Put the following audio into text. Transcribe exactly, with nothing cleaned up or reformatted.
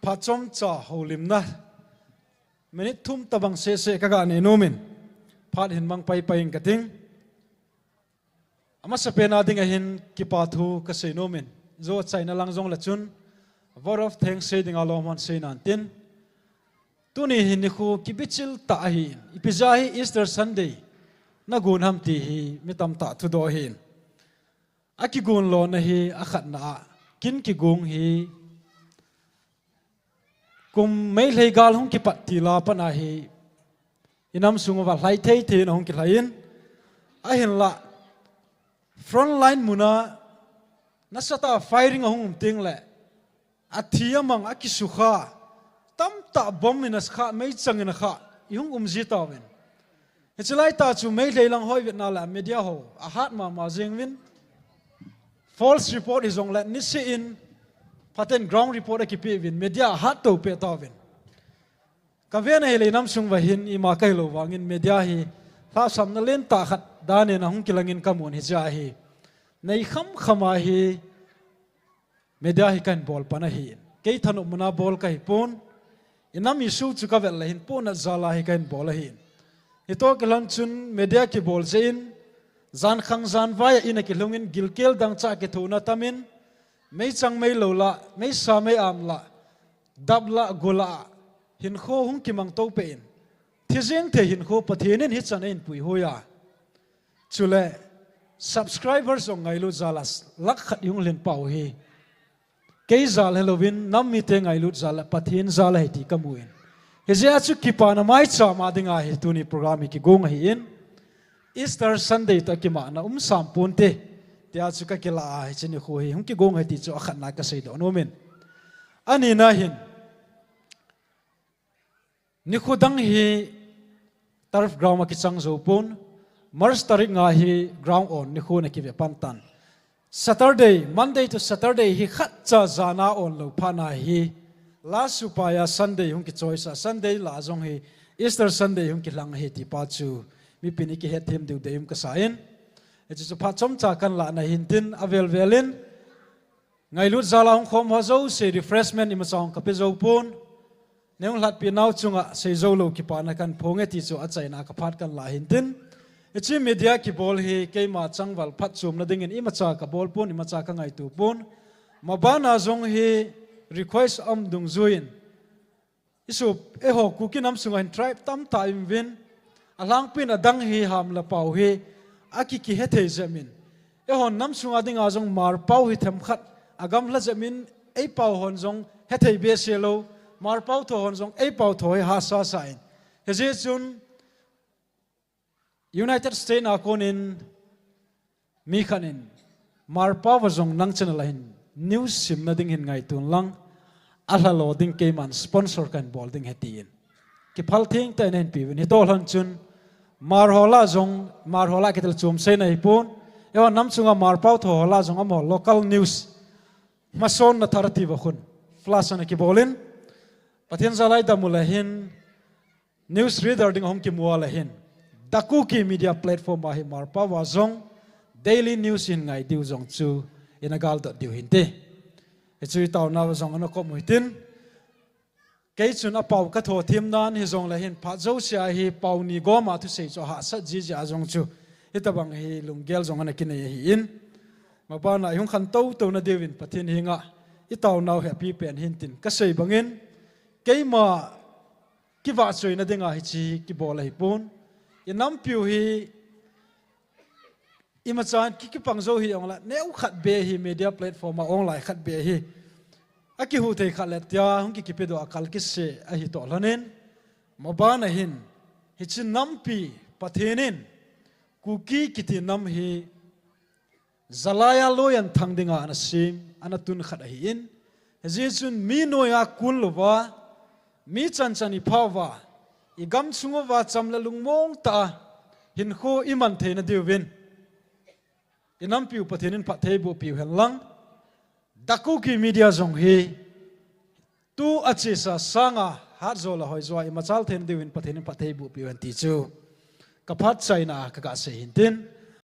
Phat chomcha houlimna minute thum tabang sese kaga nei nomin, phat hin mang paipai ing kating. Amasapen a ding ahin kipa thu kasei nomin, jou achaina lang jongle chun vote of thanks sei dinga lom hon sei nantin. Tuni hi nikho kibichil tah ahin, ipi jeh a hi Easter Sunday nagon ham ti hi mi tamtah thudoh ahin. Akigon lona hi akhatna a, kin kigon hi kum Meitei gal hung kipat til a pat a hi inam sung uva lhai thei thei in ahung kilhai in, ahinla frontline mun a nasatah a firing ahung um tengle, athi amang, akisukha, tamtah bomb in akha, meichang in akha, ihung umji tauvin. Hiche laitah chu Meitei lang hoi vetna le media ho ahat mama jeng uvin, false report hijongle niseh in phaten ground report akipe uvin, media ahat to peh tauvin. Kaven ahile inam sung uva hin ima kahilou vangin media hi lhahsamna lentah khat dan in ahung kilangin kamun, hiche a hi nei khamkham a hi media hi kahin bol pan ahin. Kei thanop mun a bol kahipon, inam issue chu kavet le hin pohnat jal a hi kahin bol ahin. Hitoh kilhon chun media kibol jeh in, jankhang janvai a in akilhung in, gilkel dangchah kithohna tam in, meichang meilou lah, meisa meiam lah, dap lah, go lah, hinkho hung kimang to peh in, thi jeng thei hinkho Pathen in hichan ahin puihoi a, chule subscriber jong ngailut jal a lakh khat ihung lhin pau hi kei jal hilouvin nam mite ngailut jal a Pathen jal ahi ti kamun. Hijeh a chu kipana maicham a dinga hi tuni program hi kigong ahin, Easter Sunday toh kimahna um sam ponte tia chu kakilah a, hiche nikho hi hung kigong ahi ti chu akhatna kaseidoh nomin. Anina hin, nikho dang hi turf ground a kichang jou pon, March tarik nga hi ground on nikho na kive pan tan. Saturday, Monday to Saturday hi khatcha jana on lou phat na hi, la supai a Sunday hung kichoisa, Sunday lah jong hi Easter Sunday hung kilhang ahi ti pa chu mipin ikihetthem diu deium kasa in. Hiche chu phat chomcha kahin lahna hintin, avel vel in ngailut jal a hung khom ho jouse refreshment imacha hung kape jou pon. Neihung lhatpi nau chunga seijou lou kipana kahin phonge ti chu achaina a kaphat kahin lah hintin. Hiche media kibol hi keima changval phatchomna dingin imacha kabol pon, imacha kangaito pon. Mabana jong hi request aum dungjuiyin, isu, eiho Kuki nam sunga hin tribe tamtah ium uvin, alhangpin adang hi ham le pau hi aki kihethei jep in, eihon nam sunga dinga jong Hmar pau hi themkhat agamla jep in, eipau hon jong hethei behseh lou, Hmar pau tho hon jong eipau tho hi hahsa sa in. Hijeh chun United States a konin mi khat in Hmar pau a jong nang channel a hin news simna ding hin ngaito un lang, alha lo ding keiman sponsor kahin bol ding ahi tin kiphal thengtah in ahin peuvin, hitoh lhon chun Hmar ho lah jong, Hmar ho lah kitilchom seina ahipon, eiho nam sunga Hmar pau tho ho lah jong amaho local news masonna thar atiuva khun flash ana kibol in, Pathen jal a idam u le hin news reader ding ahung kimu a le hin, The Kuki Media Platform a hi Hmar pau a jong daily news hin ngai diu jong chu ina galdot diu hinte. Hichu itaonau a jong ana kom u hitin, kei chun apau katho thim nan hijongle hin phat jouse a hi pau ni gom a thusei chu ahahsat jiji a jong chu hitobang hi lunggel jong ana kinei ahin, mabana ihung khantou touna diuvin Pathen henga itaonau hi apipen hintin kasei bangin, keima kivahchoina dinga hiche kibol ahipon, inampiu hi imacha ki, kipang jou hi jongle neokhat beh hi media platform a online khat beh hi akihuh thei khat le tia hung ki, kipedoh a kal kise ahitoh lhonin, mabana hin hiche nampi Pathen in Kuki kiti nam hi jalai a loi ahin thang dinga ana sem, ana tun khat ahin, hijeh chun mi noiya kun louva, mi chanchan iphah uva, igam chung uva cham le lungmong tah a hinkho iman theina diuvin inampiu Pathen in phatthei boh piu hen lang, The Kuki Media jong hi tu achesa sanga hatjo le hoijo a imachal theina diuvin Pathen in phatthei boh piu hen ti chu kaphat chaina a kaga sei hintin.